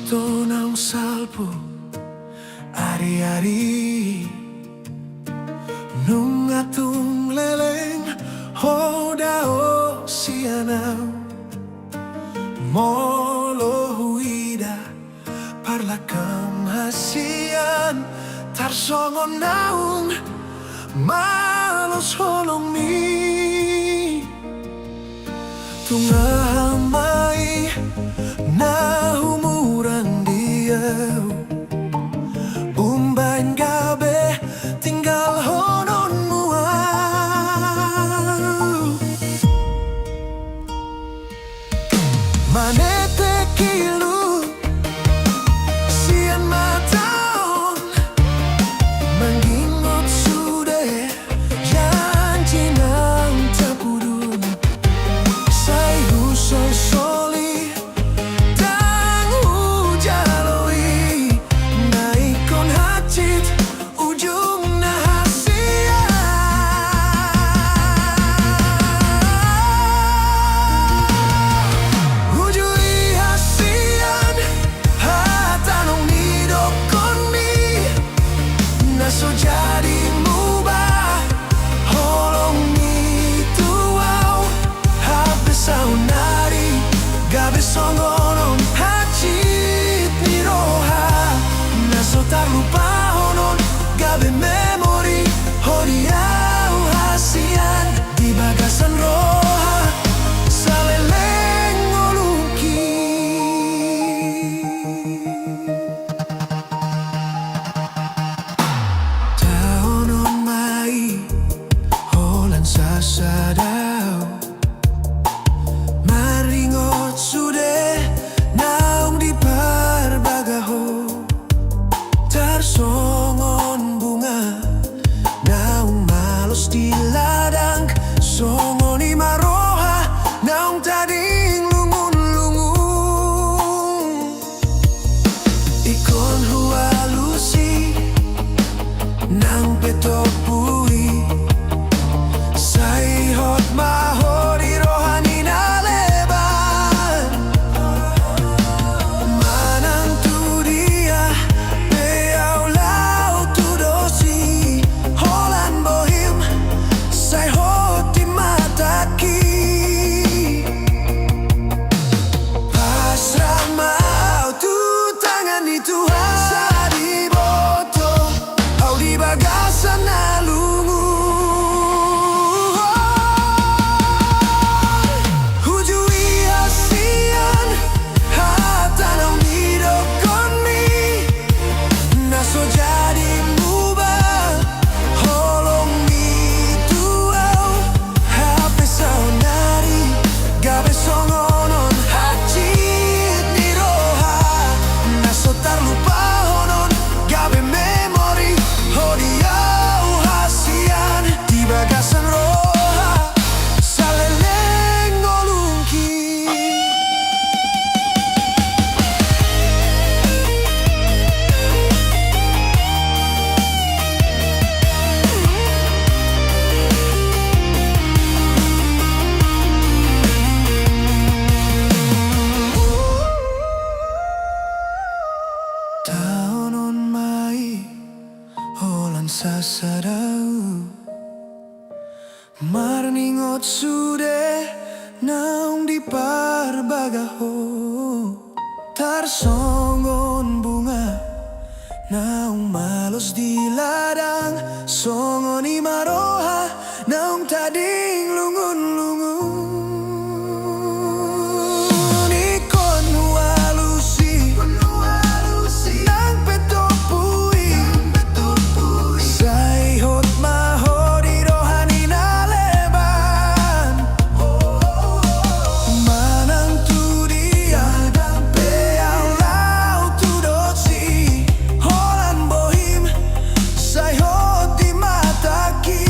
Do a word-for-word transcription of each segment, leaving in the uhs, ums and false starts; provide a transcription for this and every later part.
Tonang salpu ari-ari, nunga tung leleng ho dao sian au. Molo huida parlangkam hasian, tarsongon naung malos holongmi. Tung aha ma i na humurang di au, umbaen gabe tinggalhononmu au? Manetek ilu sian mata on, mangingot sude janji naung tapudun. Sai husolsoli, ndang hujalo i, na ingkon hansit ujungna hasian. Uju i hasian hata naung nidokkonmi, na so jadi muba holongmi tu au. Hape saonari gabe songon on hansit ni roha, na so tarlupahonon, gabe memori ho di au hasian. Di bagasan roha saleleng ngolungki. Taonon ma i holan sasada au, maringot sude naung diparbaga ho. Tarsongon bunga naung malos di ladang, songon i ma roha naung tading lungun-lungun. Ingkon hualusi, nang pe tompu i, sai hot ma ho di roha ni na leban. Manang tu dia pe au laho tudos i, holan bohim sai hot di matangki. Pasrah ma au tu tangan ni Tuhan. Sai diboto au di bagasan na lungun. Uju i hasian hata naung nidokkonmi, na so jadi muba holongmi tu au. Hape saonari gabe songon on hansit ni roha, na so tarlupahonon, gabe memori ho di au hasian. Di bagasan roha saleleng ngolungki. Taonon ma i holan sasada au, marningot sude naung diparbaga ho. Tarsongon bunga naung malos di ladang, songon i ma roha naung tading lungun-lungun. Ingkon hualusi, nang pe tompu i, sai hot ma ho di roha ni na leban. Manang tu dia pe au laho tudos i, holan bohim sai hot di matangki.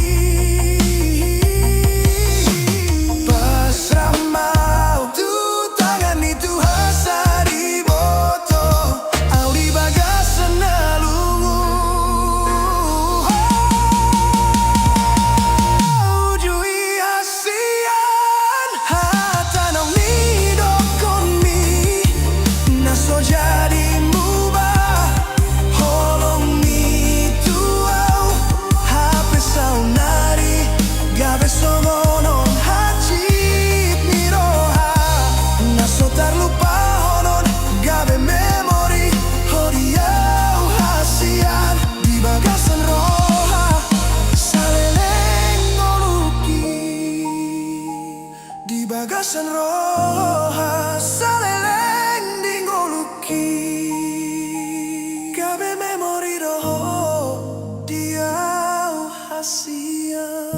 Bagasan roha saleleng di ngolungki, gabe memori do ho di au hasian.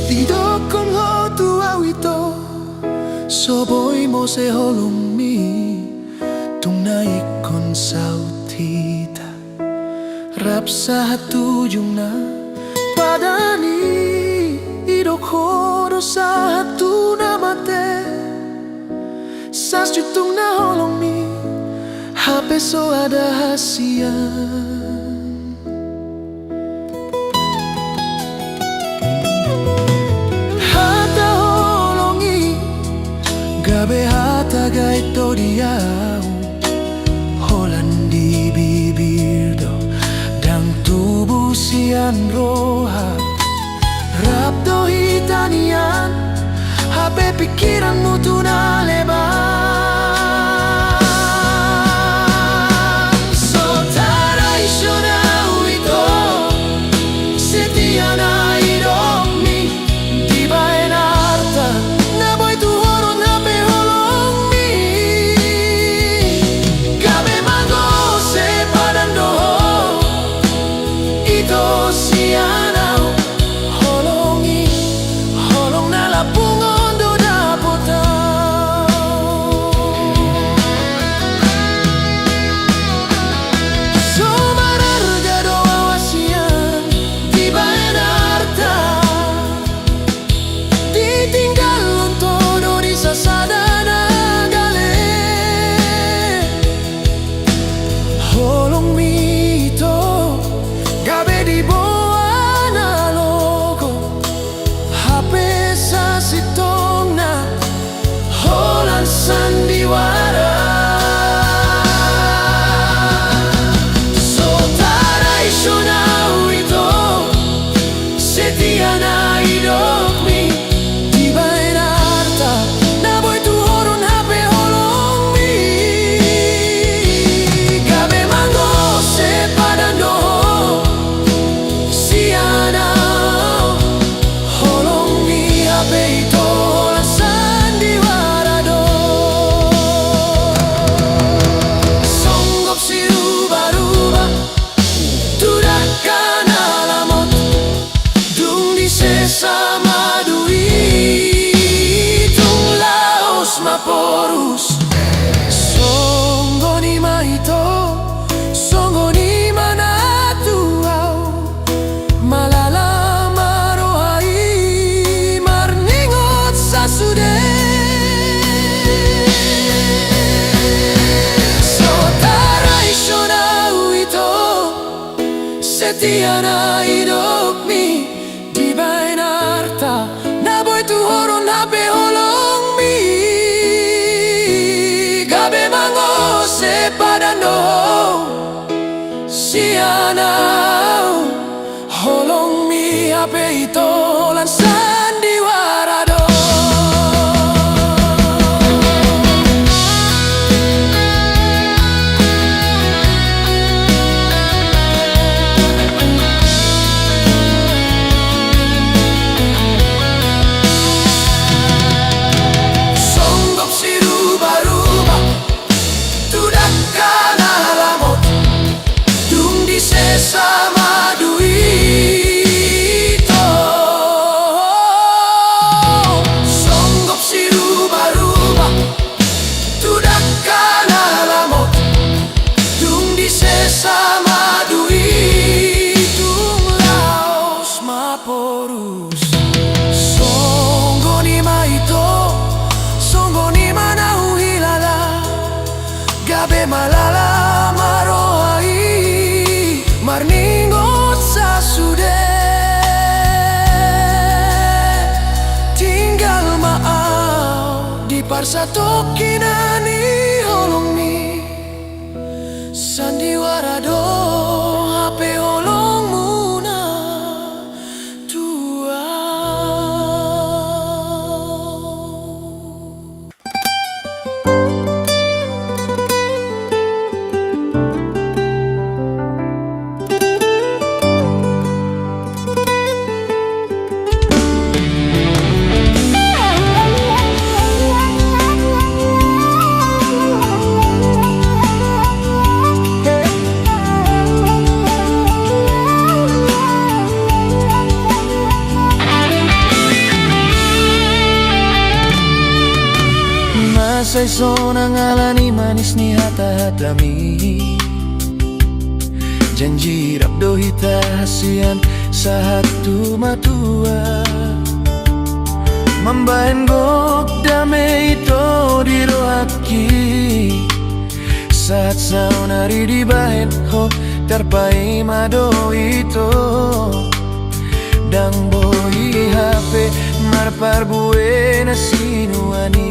Didokkon ho tu au ito, so boi muse holongmi, tung na ingkon saut hita. Rap sahat tu ujungna padan i, didok ho do sahat tu na mate. Sasintongna holongmi, hape so ada hasian. Hata holong i gabe hata gaet do di au, holan di bibir do, ndang tubu sian roha. Rap do hita nian, hape pingkiranmu tu na leban. So taraison au ito, setia na nidokmi, dibaen arta na boi tu horon hape holongmi. Gabe mangose padan do ho, ito sian au. Holong i, holong na lapungon do dapot au. So mararga do au hasian, dibaen arta, ditinggalhon toho do di sasada na gale. Holongmi ito, gabe diboan alogo, hape sasintongna holan sandiwara. So taraison au ito, setia na nidokmi, dibaen arta na boi tu horon hape holongmi. Gabe mangose padan do ho sian au. Holongmi hape ito holan sandiwara do. Songgop sirubaruba tu dangka na lamot, dung disesa ma dui, tung laos ma porus. Songon i ma ito, songon i ma na tu au, malala ma roha i marningot sasude. So taraison au ito, setia na nidokmi, dibaen arta na boi tu horon hape holongmi. Gabe mangose padan do ho sian au. Holongmi hape ito holan sandiwara do. Songgop sirubaruba tu dangka na lamot, dung disesa ma dui, toho Satongkinan ni holongmi, sandiwara do hape holongmuna tuan. Masa i sonang ala ni manis ni hata-hatami. Janji rap do hita hasian sahat tu matua. Mambahen gok dame ito di rohangki. Sahat saonari dibahen ho tarpaima do ito. Ndang boi hape marparbue na sinuan i.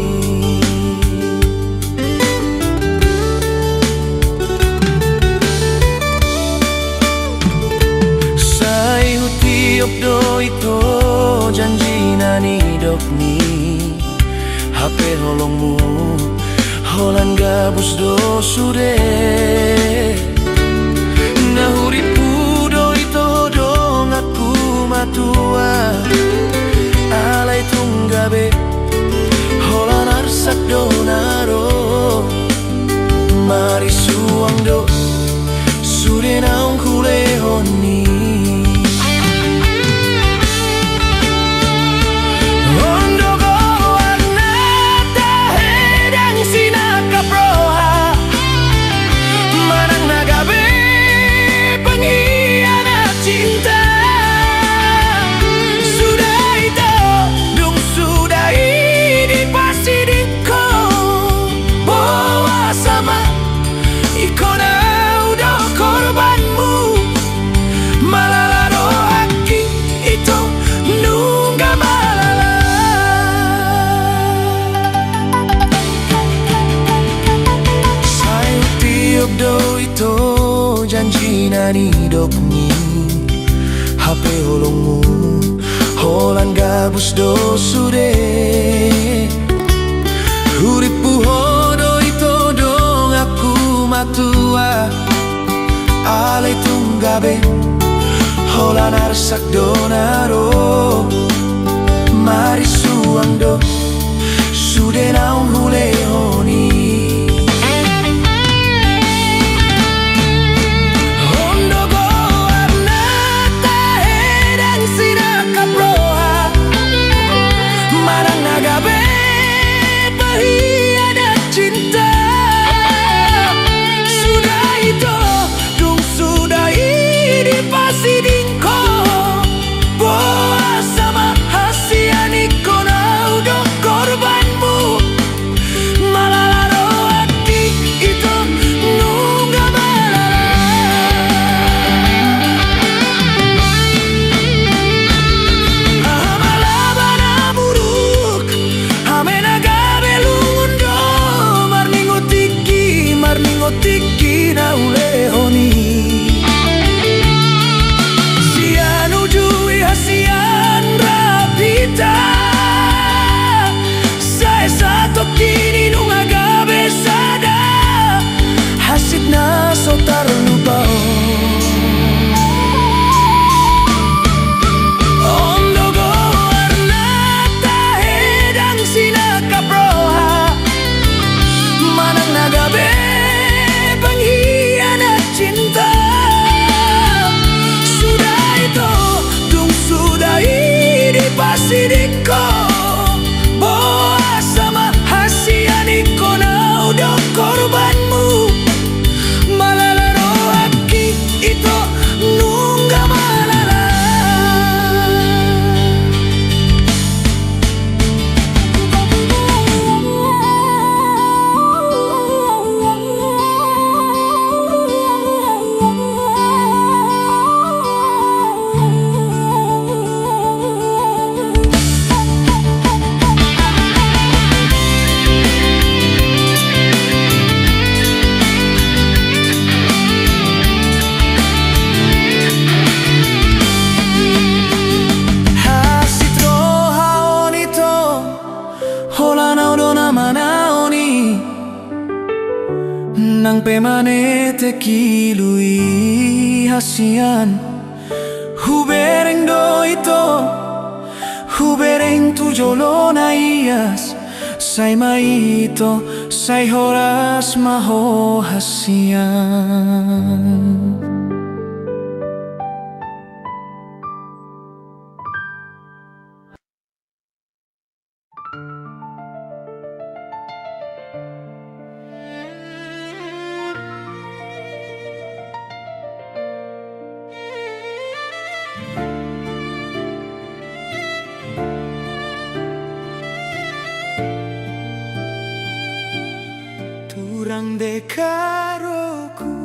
Sai hutiop do ito janji na nidokmi. Hape holongmu holan gabus do sude. Na huripu do ito donganku matua. Alai tung gabe holan arsak do na ro. Marisuang do sude naung hulehon i. On do goar na tahe dang sinangkap roha. Manang na gabe pengkhianat cinta. Suda ito, dung suda i dipasiding ho. Boasa ma ingkon au do korbanmu. Malala rohangki ito, nunga malala. Sai hutiop do ito janji na nidokmi. Hape holongmu holan gabus do sude. Huripu ho do ito donganku matua. Alai tung gabe holan arsak do na ro. Marisuang do sude naung hulehon i. On do goar na tahe dang sinangkap roha. Manang na gabe pengkhianat cinta. Suda ito, dung suda i dipasiding ho. Boasa ma hasian ingkon au do korbanmu. Malala rohangki ito, nunga malala. Aha ma laba na muruk, hame na gabe lungun do, marningot tingki, marningot tingki na hulehon i. Sian uju i hasian rap hita. Sai satongkin i nunga gabe sada hansit na so tarlupa on. On do goar na tahe dang sinangkap roha. Manang na gabe pengkhianat cinta. Suda ito, dung suda i dipasiding ho. Boasa ma hasian ingkon au do korbanmu. Malala rohangki ito, nunga malala. Manete kilu i hasian, hubereng do ito, hubereng tu jolona ias, sai ma ito, sai horas ma ho hasian. Turang de karoku,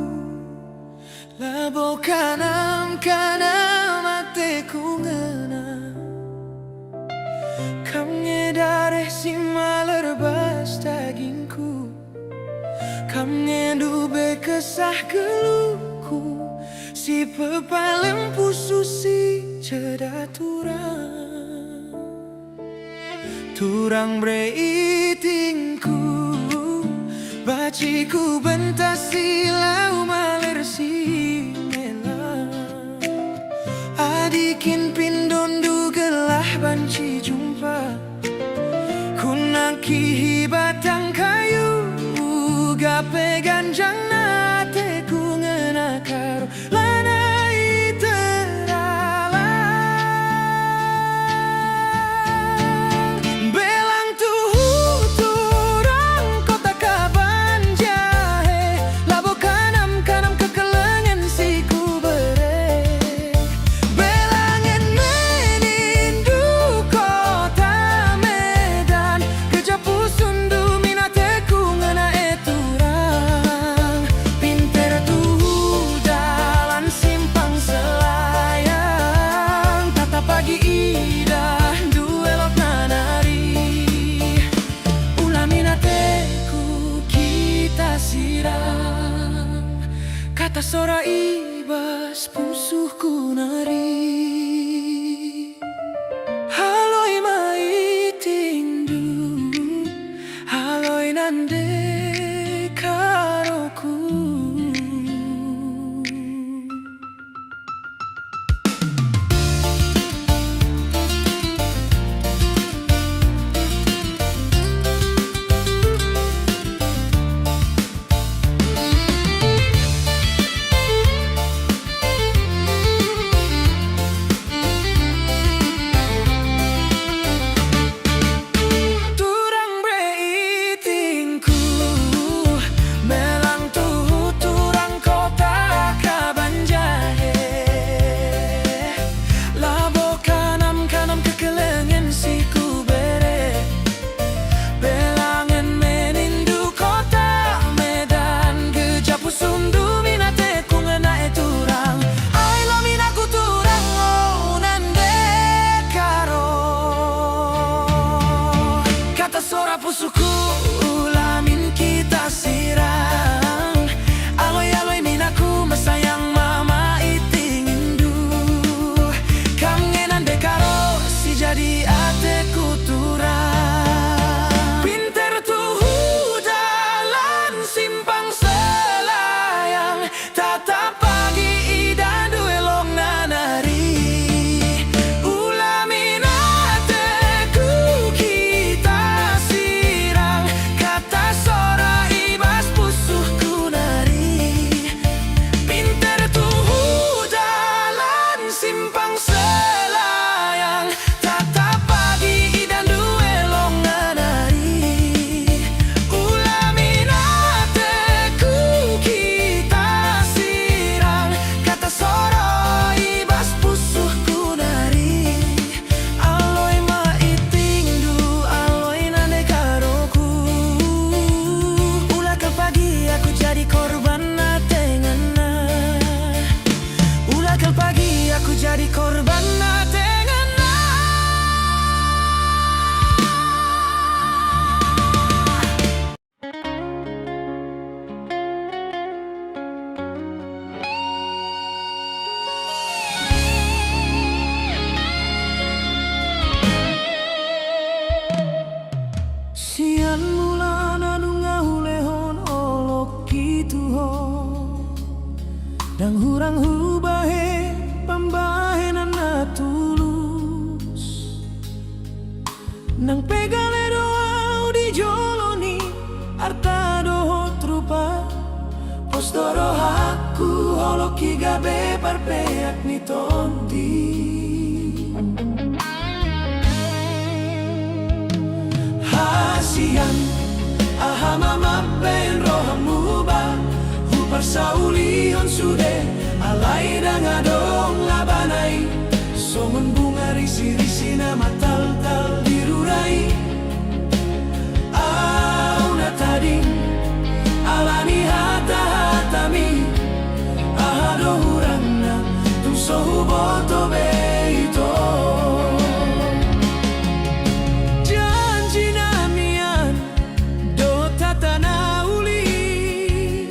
labo kanam, kanam ateku ngana. Kam nge dareh simalerbas dagingku, kam nge dube kesah geluhku, sipepalem pusu sijada turang. Turang bere itingku, baciku bentasi laho maler si mela. Adingkin pindondu gelah banci jumpa, kunangki hi batang kayu, gabe ganjang na ateku ngana karu. Lanai teralang, belang tu hutu rang kota kaban jahe, labo kanam, kanam kekelengen si kubere. Belangen menindu kota Medan, kejapusun du mina ateku ngana e turang. Pinter tu dalan simpang selayang, tatap agi idah due lot na nari. Ula mina ateku hita sirang, kata sora i bas pusuhku nari. Haloi ma itingdu, haloi nande karoku. Nang pe gale do au di jolo ni arta dohot rupa, pos do rohangku holong i gabe parpeak ni tondi. Hasian, aha ma mambaen roham muba? Huparsaulihon sude, alai ndang adong labana i. Songon bunga risirisi na mataltal di rura i. Au na tading, ala ni hatahatami, aha do hurangna, tung so huboto be ito. Janji na mian dohot hata na uli,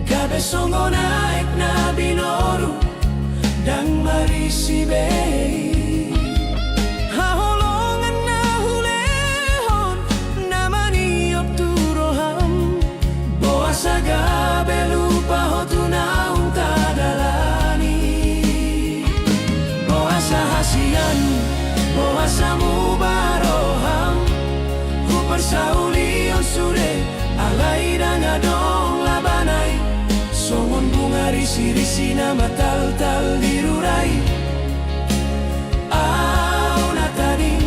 gabe songon aek na binoru, ndang marisi be i. Haholongan na hulehon na maniop tu roham, boasa gabe lupa ho tu naung tadalani? Boasa hasian, boasa muba roham? Huparsaulihon sude, alai ndang adong labana i. Songon bunga risirisi na mataltal di rura i. Au na tading,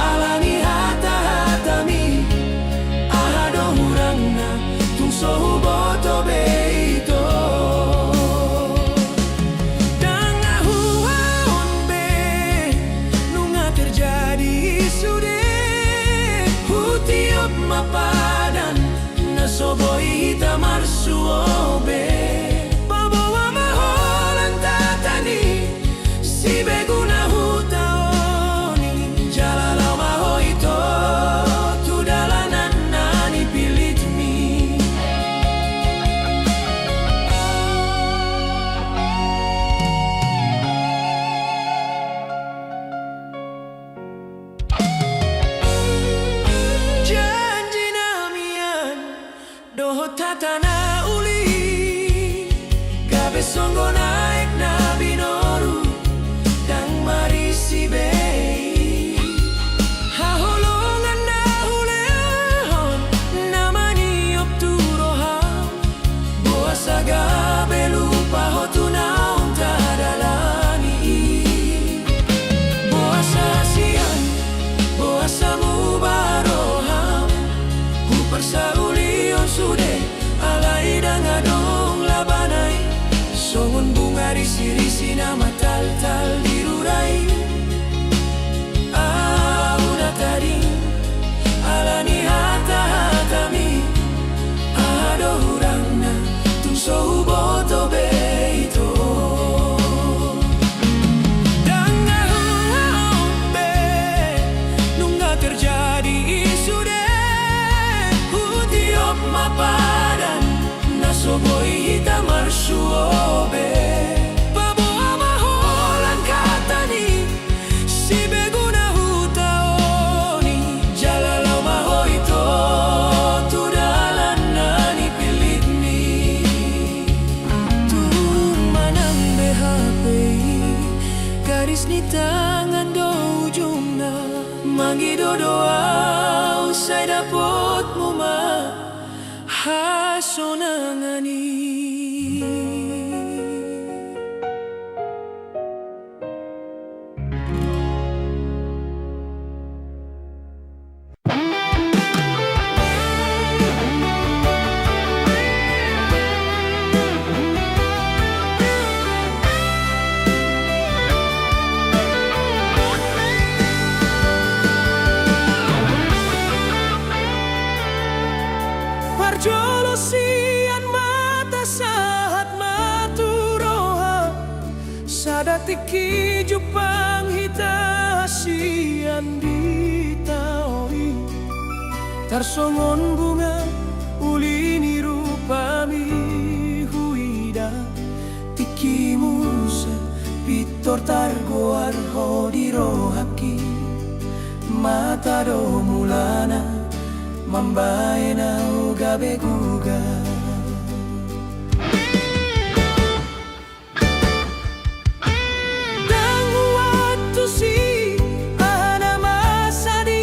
ala ni hatahatami, aha do hurangna, tung so huboto be ito. Ndang ahu on be, nunga terjadi i sude. Hutiop ma padan na so boi hita marsuo be. Paboa ma holan tata ni sibegu na hutaon i, jala laho ma ho ito tu dalanan na nipilitmi. Janji na mian dohot hata na uli, gabe songon aek na binoru, ndang marisi be i. Haholongan na hulehon na maniop tu roham, boasa gabe lupa ho tu naung tadalani i. Boasa hasian, boasa muba roham? Huparsaulihon sude, alai ndang adong labana i. Songon bunga risirisi na mataltal di rura i. Au na tading, ala ni hatahatami, aha do hurangna, tung so huboto be ito. Ndang ahu on be, nunga terjadi i sude. Hutiop ma padan na so boi hita marsuo be. Paboa ma holan hata ni sibegu na hutaon i, jala laho ma ho ito tu dalan na nipilitmi. Tung manang be hape i, garis ni tangan do ujungna. Mangido do au sai dapotmu ma hasonangan i. Parjolo sian mata sahat ma tu roha, sada tingki jumpang hita sian di tao i. Tarsongon bunga uli ni rupami huida, tingki muse pintor targoar ho di rohangki. Mata do mulana mambaen au gabe gugat. Ndang huantusi aha na masa di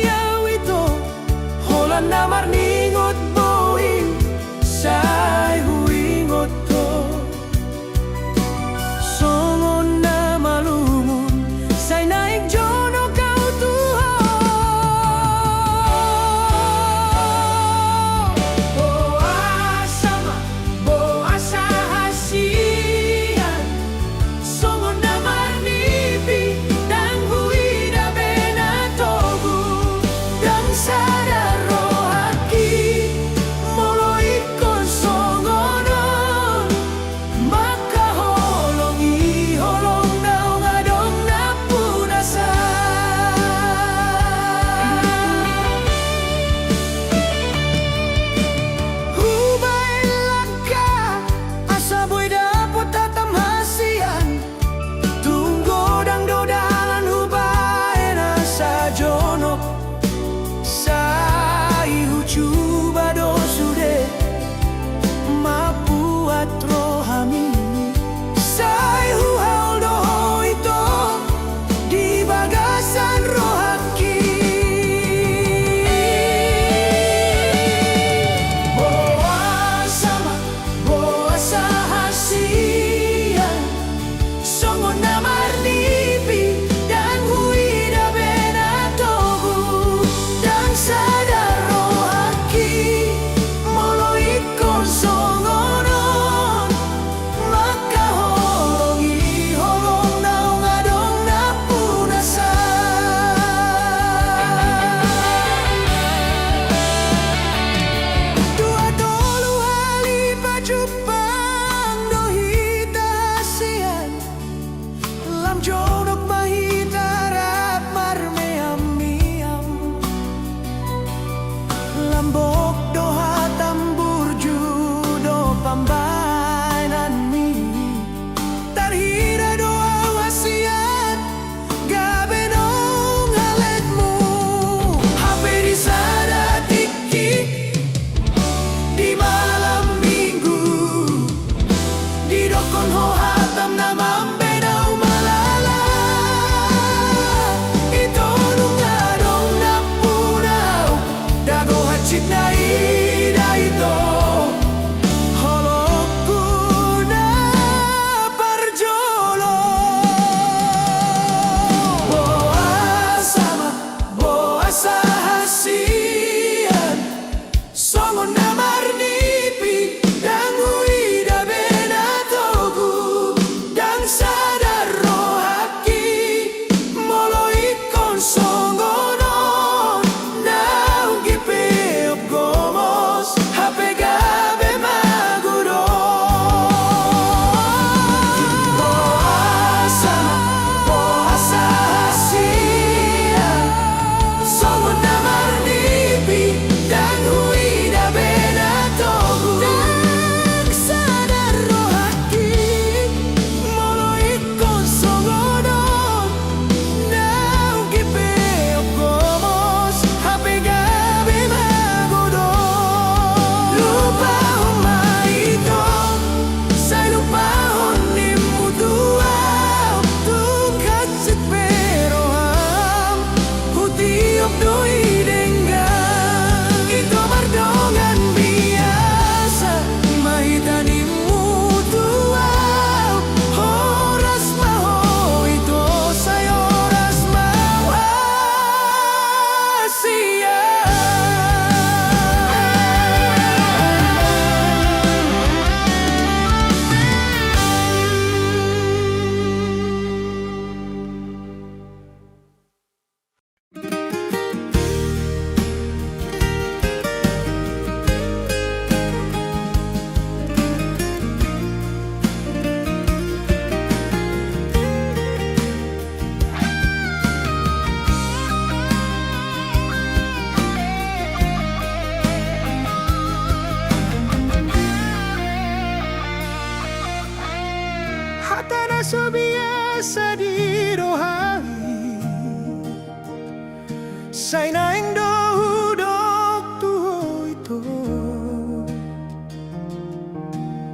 Sai naeng do hudok tu ho ito.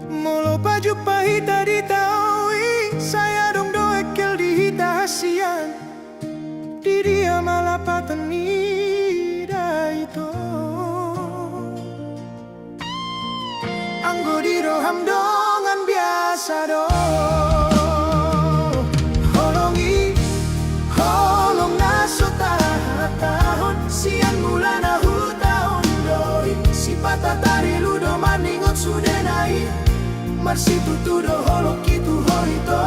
Molo pajumpang hita di tao i, sai adong do engkel di hita hasian. Di dia ma lapatan ni da ito. Anggo di roham dongan biasa do. Holong i, holong na so tahatahon, sian mula na hutaon do i. Sipata tarilu do marningot sudena i. Marsitutu do holongki tu ho ito.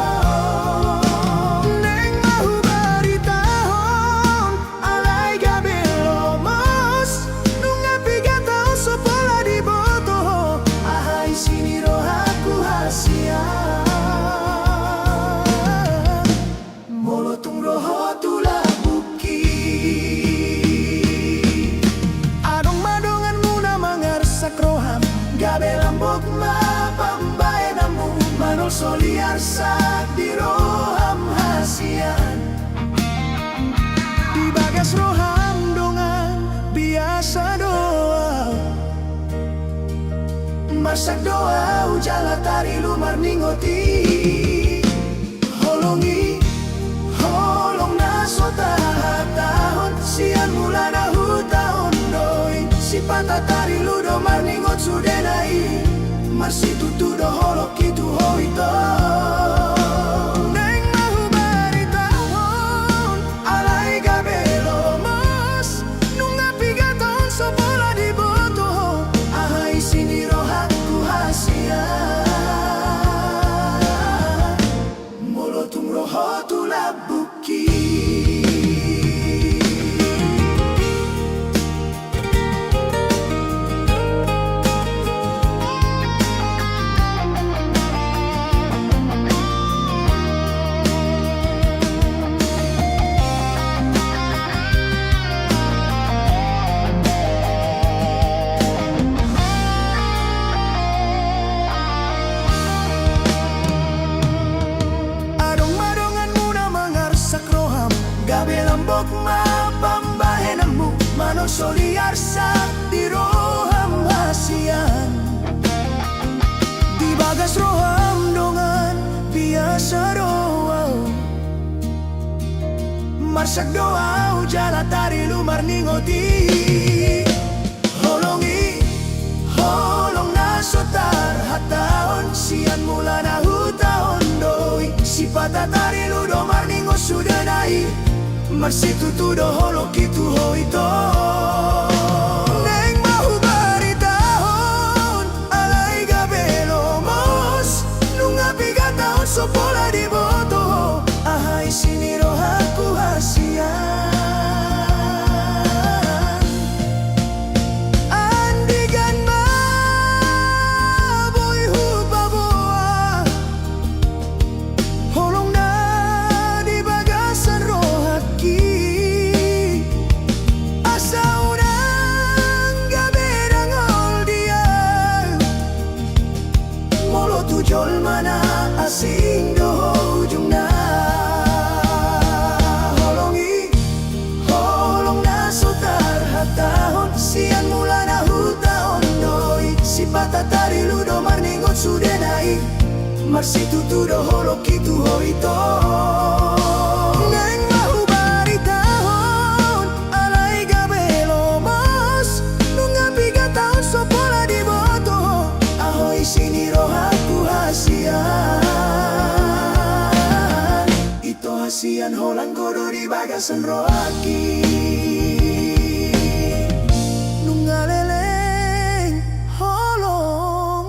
Naeng ma hubaritahon, alai gabe lomos, nunga piga taon so pola diboto ho, aha isi ni rohangku hasian. Molo tung ro ho tu lambungki. Adong ma donganmu na mangarsak roham, gabe lambok ma pambahenanmu, manolsoli arsak di roham hasian. Di bagas roham dongan biasa do au. Marsak do au jala tarilu marningot i. Holong i, holong na so tahatahon, sian mula na hutaon do i. Sipata tarilu do marningot sudena i. Marsitutu do holongki tu ho ito. Naeng ma hubaritahon, alai gabe lomos, nunga piga taon so pola diboto ho, aha isi ni rohangku hasian. Molo tung ro ho tu lambungki. Adong ma donganmu na mangarsak roham, gabe lambok ma pambahenanmu, manolsoli arsak di roham hasian. Di bagas roham dongan biasa do au. Marsak do au jala tarilu marningot i. Holong i, holong na so tarhatahon, sian mula na hutaon do i. Sipata tarilu do marningot sudena i. Marsitutu do holongki tu ho ito. Naeng ma hubaritahon, alai gabe lomos, nunga piga taon so pola diboto ho, aha isi ni rohangku hasian. Andigan ma boi hupaboa holong na di bagasan rohangki. Asa unang gabe dangol dia. Molo tu jolma na asing do ho ujungna. Holong i, holong na so tarhatahon, sian mula na hutaon do i. Sipata tarilu do marningot sudena i. Marsitutu do holongki tu ho ito. Naeng ma hubaritahon, alai gabe lomos, nunga piga taon so pola diboto ho, aha isi ni rohangku hasian. Ito hasian, holan ho do di bagasan rohangki. Nunga leleng holong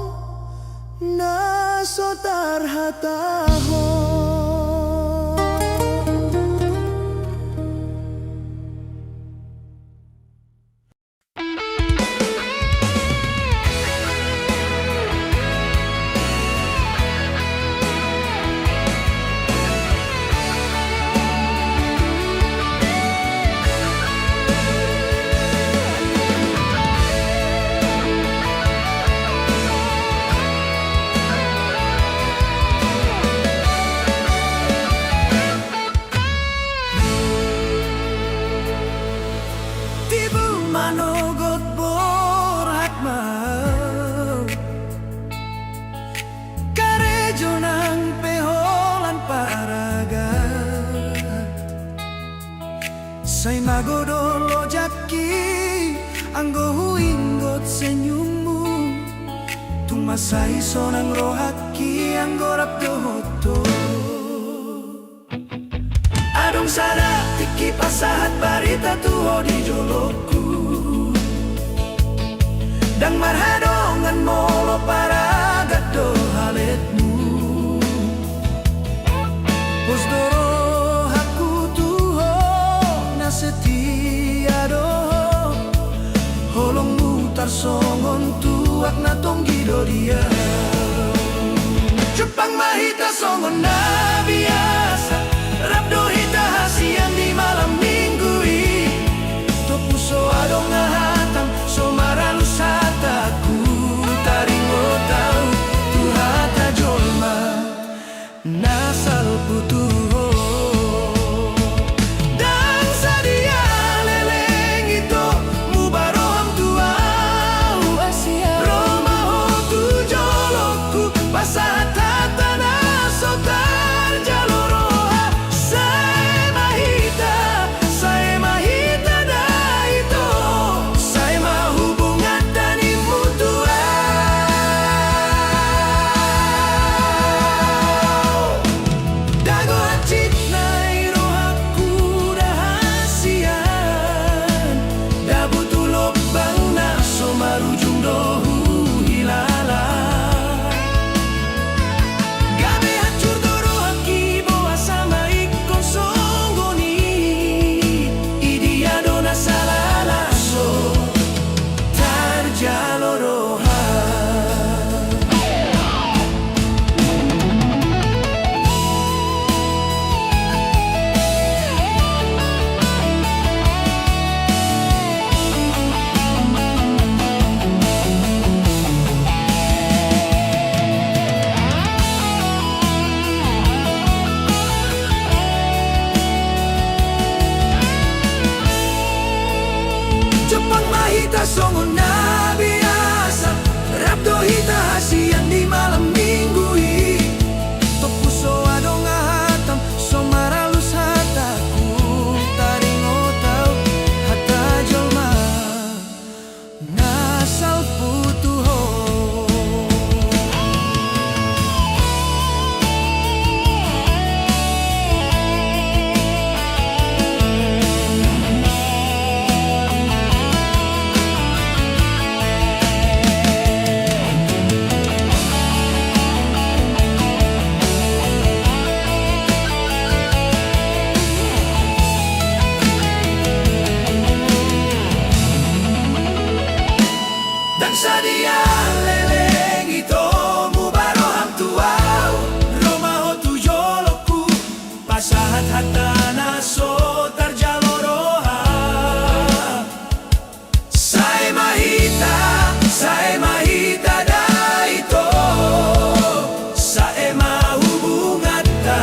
na so tarhatahon. Manogot borhat ma au, karejo nang pe holan paragat. Sai magodol ojak i anggo huingot senyummu. Tung mansai sonang rohangki anggo rap dohot ho. Adong sada tingki pasahat barita tu ho di jolongku. Ndang marhadongan molo paragat do haletmu. Pos do rohangku tu ho, na setia do ho. Holongmu tarsongon tuak na tonggi do di au. Jumpang ma hita songon na biasa, rap do hita hasian di malam minggu i. Tompu so adong hatam, so maralus hatangku, taringot au tu hata jolma na salpu tu ho. Ndang sadia leleng ito muba roham tu au. Ro ma ho tu jolongku, pasahat hata na so tarjalo roha. Sae ma hita, sae ma hita da ito. Sae ma hubunganta, nimmu tu au. Dago hansit nai rohangku da hasian, dabu tu lombang na so marujung do huhilala. Gabe hancur do rohangki boasa ma ingkon songon i. Idia do na sala laso tarjalo roha. Jumpang ma hita songon na biasa, rap do hita hasian di malam minggu i. Tompu so adong hatam, so maralus hatangku, taringot au hata jolma na salpu tu ho. Ndang sadia leleng ito muba roham tu au. Ro ma ho tu jolongku, pasahat hata na so tarjalo roha. Sae ma hita, sae ma hita da ito. Sae ma hubunganta,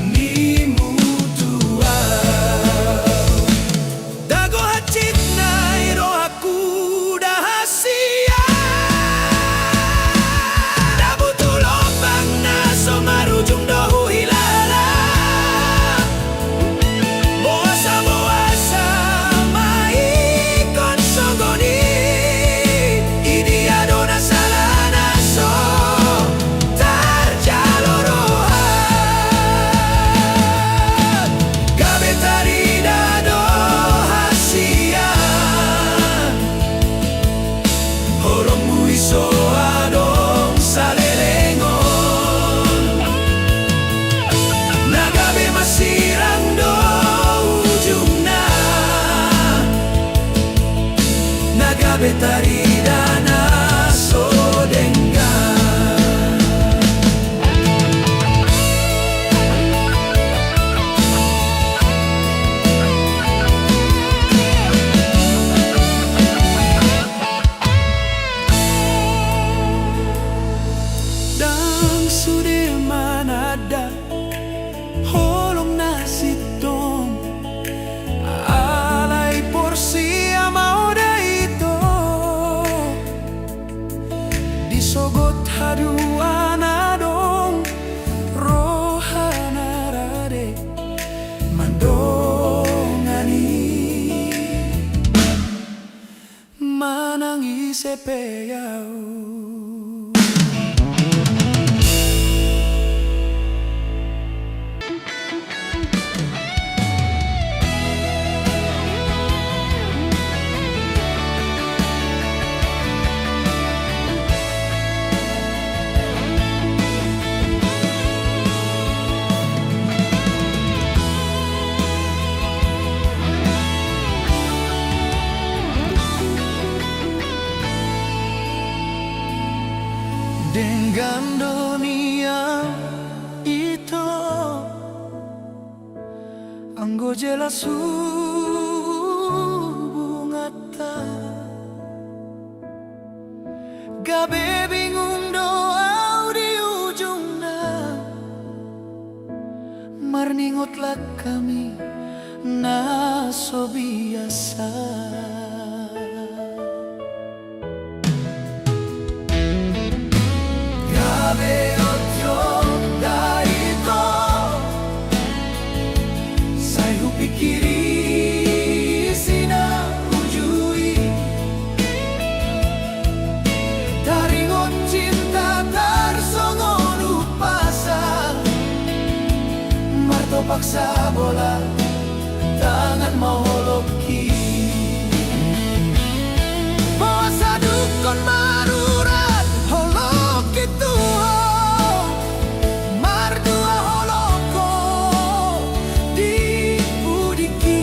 nimmu tu au. Dago hansit nai rohangku da hasian, dabu tu lombang na so marujung do huhilala. Boasa, boasa ma ingkon songon i. Idia do na sala na so tarjalo roha. Gabe tarida do hasian, holongmu i so adong salelengon. Na gabe masirang do ujungna, na gabe tarida na so denggan. Ndang sude mananda holong na sintong, alai porsea ma ise pe au. Denggan do nian ito, anggo jelas hubunganta. Gabe bingung do au di ujungna, marningot langkami na so biasa. Gabe ojon da ito, sai hupikiri isi na uju i. Taringot cinta tarsongon umpasa, martopak sabola tangan ma holongki. Boasa dungkon marurat holongki tu ho, mardua holong ho di pudingki.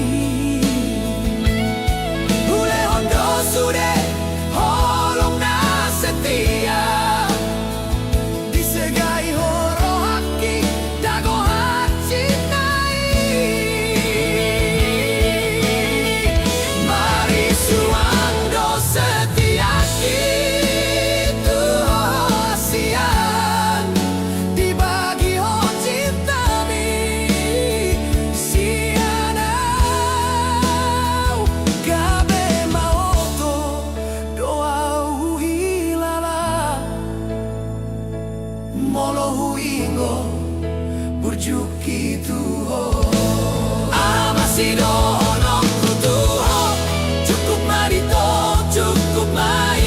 Hulehon do sude holong na setia, disegai ho rohangki, dago hansit na i. Marisuang do setiangki tu ho hasian, dibagi ho cintami sian au. Gabe ma oto do au huhilala, molo huingot burjungki tu ho. Aha ma sidohononku tu ho? Cukup ma di ho, cukup ma i.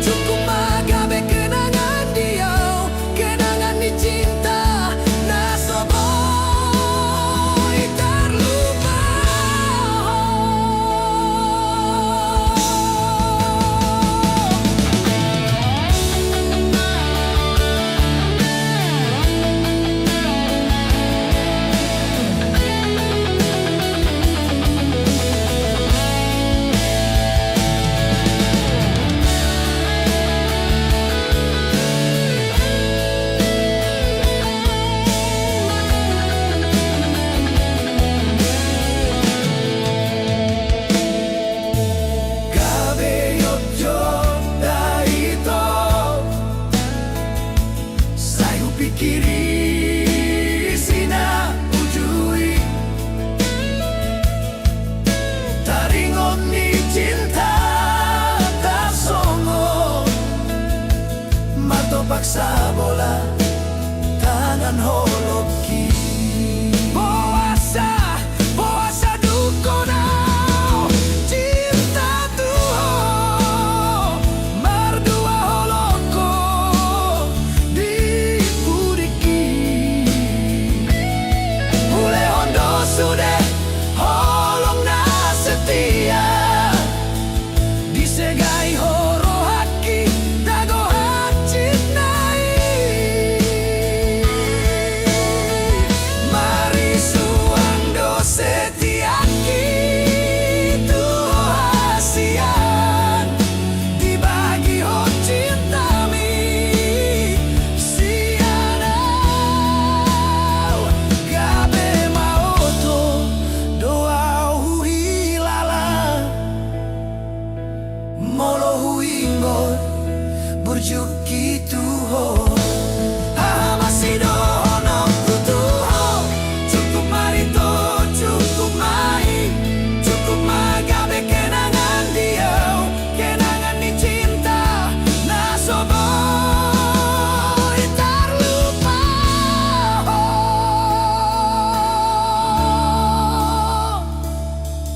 Cukup ma gabe kenangan di au, kenangan ni cinta na so boi tarlupa. Gabe ojon da ito, sai hupikiri isi na uju i. Taringot ni cinta tarsongon, martopak sabola tangan holongki. Boasa, boasa dungkon au cinta tu ho, mardua holong ho di pudingki. Hulehon do sude holong na setia, disegai ho rohangki, dago hansit na i. Marisuang do setiangki tu ho hasian, dibagi ho cintami sian au. Gabe ma oto do au huhilala, molo huingot burjungki tu ho. Aha ma sidohononku tu ho? Cukup ma di ho, cukup ma i. Cukup ma gabe kenangan di au, kenangan ni cinta na so boi tarlupa.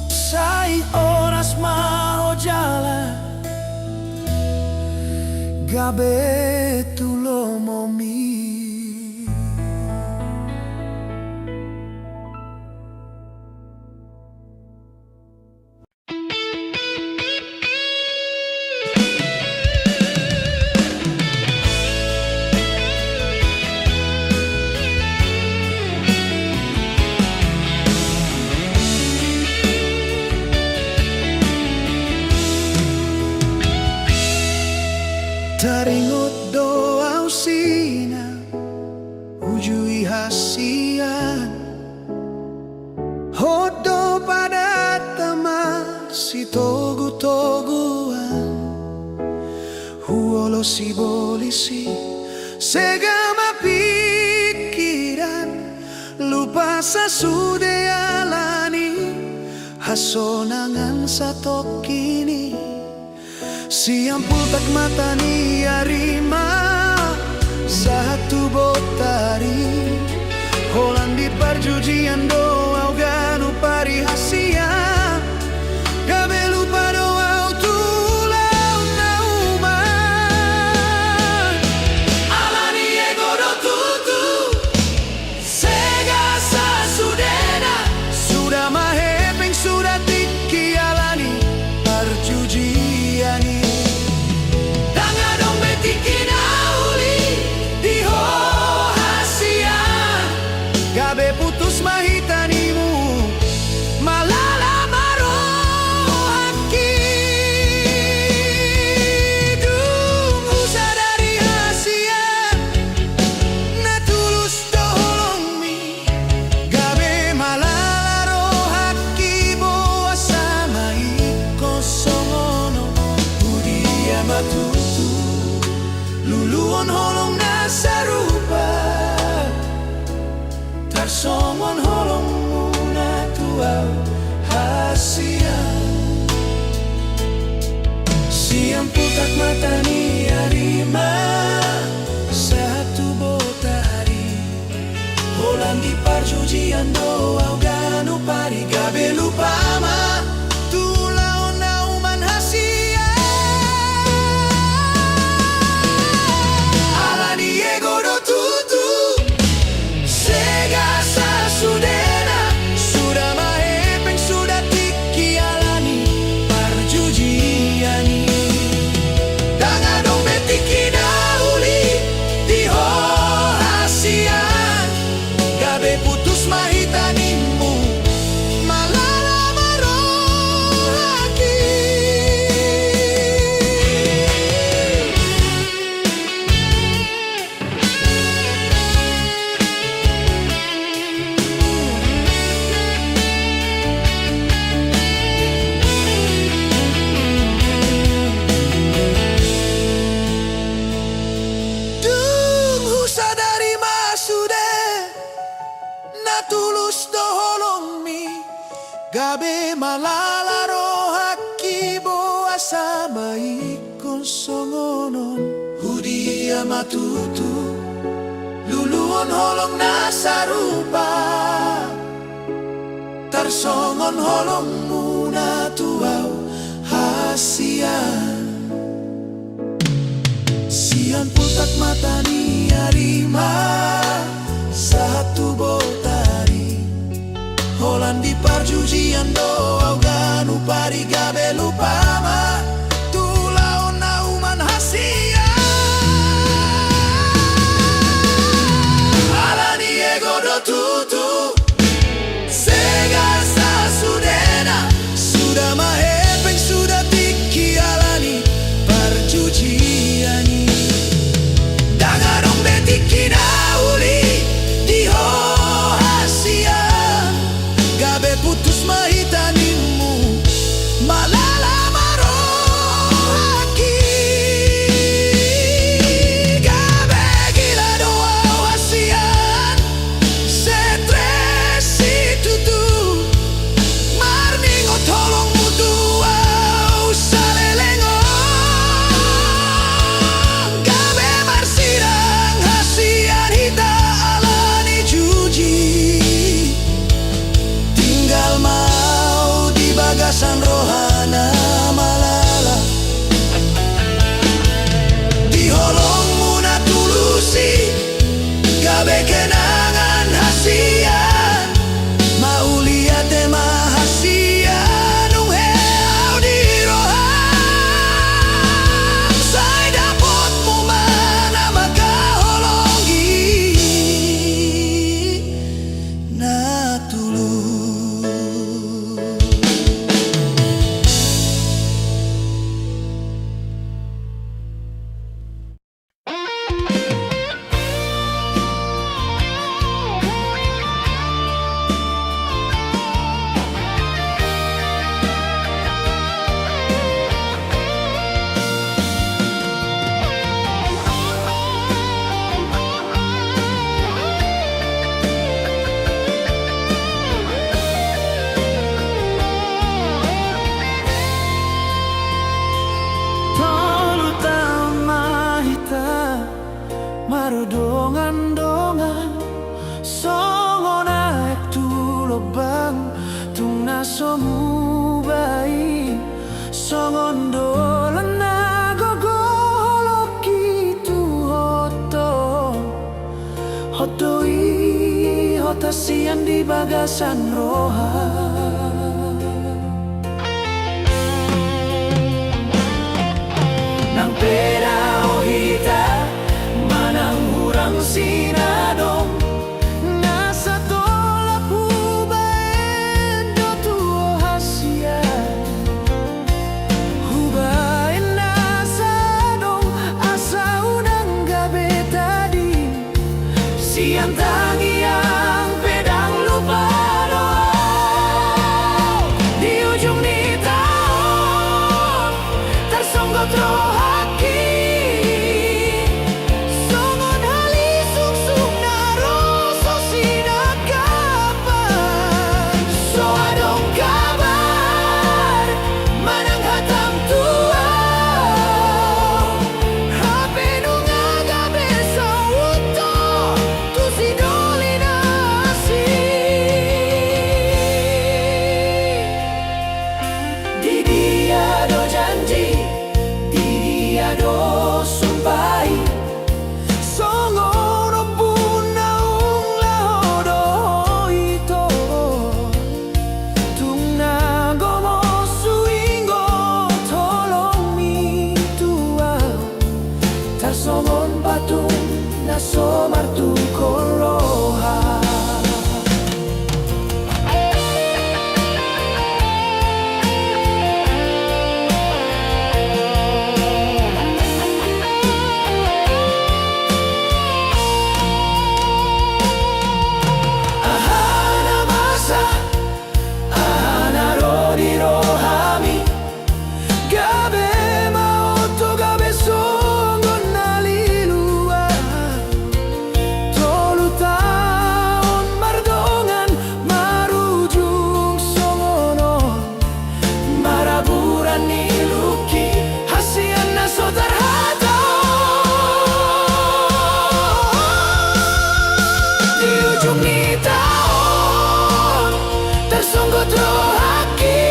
Sai horas ma ho jala, gabe tu lomomi. Taringot do au sinang uju i hasian. Hot do padanta ma sitogutoguan. Huolosi bolis i, sega ma pingkiran, lupa sasude alani hasonangan satongkin i. Sian pultak mata ni ari ma sahat tu botari, holan di parjujian do au ganup ari hasian. Gabe lupa do au tu ulaon na uman. Alani ego do tutu, sega sasudena, suda ma hepeng suda tingki alani parjujian i. Ndang adong be tingki na uli di ho hasian. Gabe putus ma hita ninmu, malala ma rohangki. Dung husadari hasian, na tulus do holongmi, gabe malala rohangki, boasa ma ingkon songon on. Hudia ma tutu luluhon holong na sarupa, tarsongon holongmuna tu au hasian. Sian pultak mata ni ari ma sahat tu botari, holan di parjujian do au ganup ari. Gabe lupa ma tu ulaon na uman hasian. Alani ego do tutu, sega sasudena, suda ma hepeng suda tingki alani parjujian i. Ndang adong be tingki na uli di ho hasian. Gabe putus ma hita ninmu, malala ma rohangki. Dung husadari ma sude, na tulus do holongmi, gabe malala rohangki, boasa ma ingkon songon on. Hudia ma tutu luluhon holong na sarupa, tarsongon holongmuna tu au hasian. Sian pultak mata ni ari ma sahat tu botari, holan di parjujian do au ganup ari. Gabe lupa ma tu ulaon na uman hasian. Alani ego do tutu, sega sasudena, suda ma hepeng suda tingki alani parjujian i. Ndang adong be tingki na uli di ho hasian. Gabe putus ma hita ninmu, so muba i, songon dolan na gogo holongki tu hotong. Hot do i hot hasian di bagasan roha. Nang pe dao hita manang hurang sinadong, na satolap hubaen do tu ho hasian. Hubaen na sadong asa unang gabe tading. Sian tangiang pe ndang lupa do au. Di ujung ni taon tarsonggot rohangki songon halisungsung na ro so sinangkapan. So adong kabar manang hatam tu au, hape nunga gabe saut ho tu si doli na asing. Di dia do janji, di dia do sumpah i, songon ombun naung laho do ho ito. Tung na gomos huingot holongmi tu au, tarsongon patung na so martungkol roha. Aha na masa, aha na ro di rohami, gabe ma oto gabe songon na lilu au. Tolu taon mardongan marujung songon on. Maraburan ni lungki hasian na so tarhatahon. Di ujung ni taon tarsonggot rohangki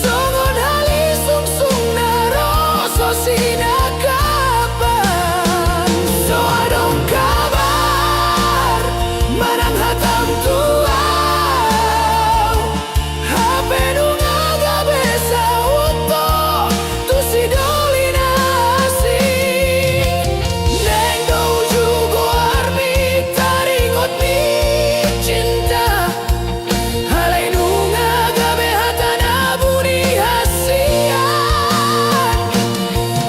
songon halisungsung na ro so sinangkapan. So adong kabar manang hatam tu au, hape nunga gabe saut ho tu si doli na asing. Naeng do uju goarmi taringot ni cinta, alai nunga gabe hata na buni hasian.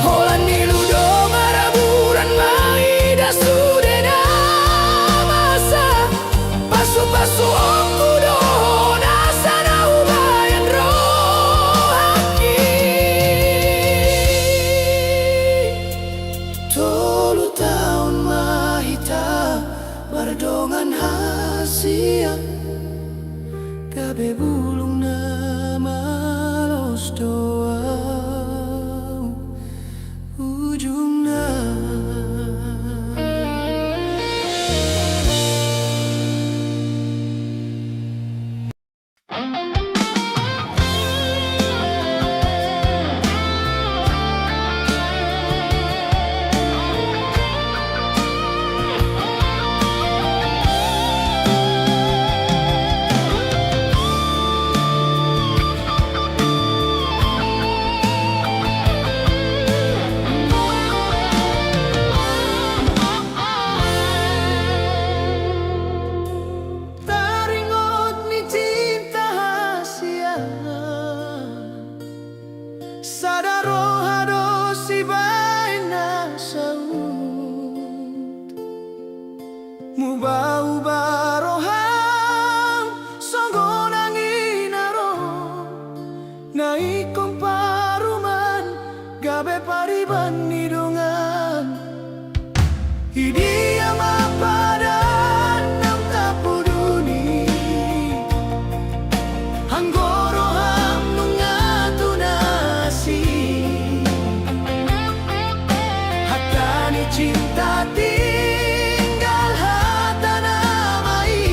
Holan nilu do maraburan ma i, da sude na masa. Pasupasuonku do ho nasa na hubaen rohangki. Tolu taon ma hita mardongan hasian, gabe bulung na malos do au ujungna. Taringot ni cinta hasian, sada roha do sibaen na saut. Muba-uba roham songon angin na ro, na ingkon paruman gabe pariban ni dongan. I dia ma padan naung tapuduni, anggo roham nunga tu na asing. Hata ni cinta tinggal hata nama i,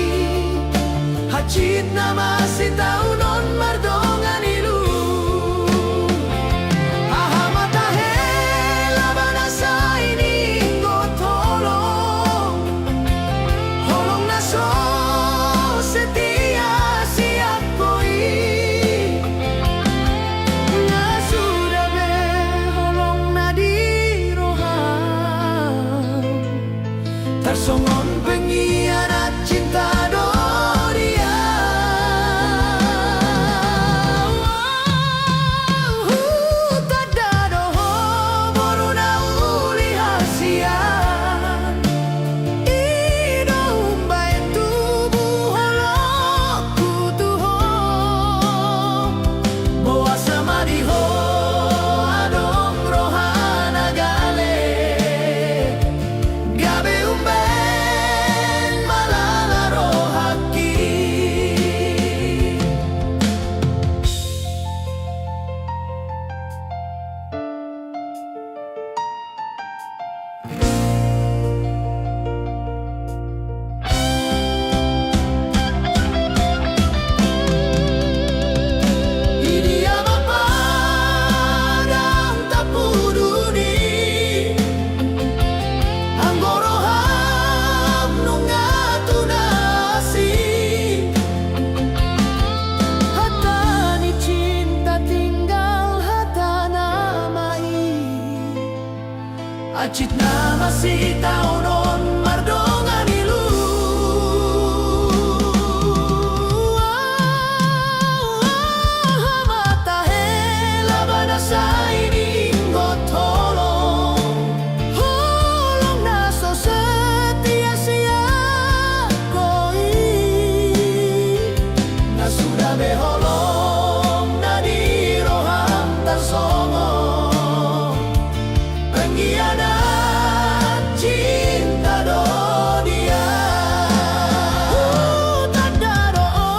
hansit nama Hansit na masitaonon mardongan ilu. Mata hela bana sai diingot holong, holong na so setia sian Ho i. Na suda be holong na di roham tarsongon pengkhianat cinta do dia. Hutanda do, o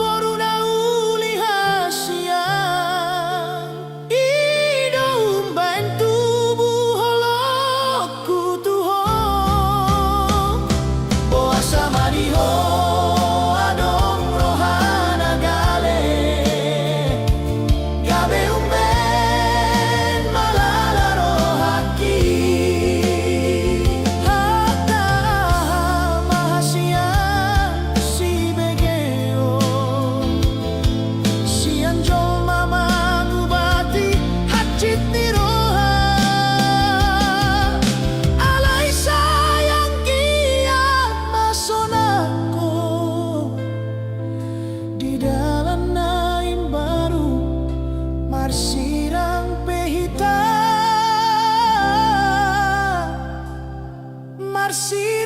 boru na uli hasian, i do umbahen tubu holongku tu ho. Boasa ma di ho adong roha na gale, gabe umbahen malala rohangki. Hata ma hasian sibegeon sian jolma mangubati hansit ni roha. Alai sai anggiat ma sonang ho, di dalan na imbaru marsirang pe hita. Marsi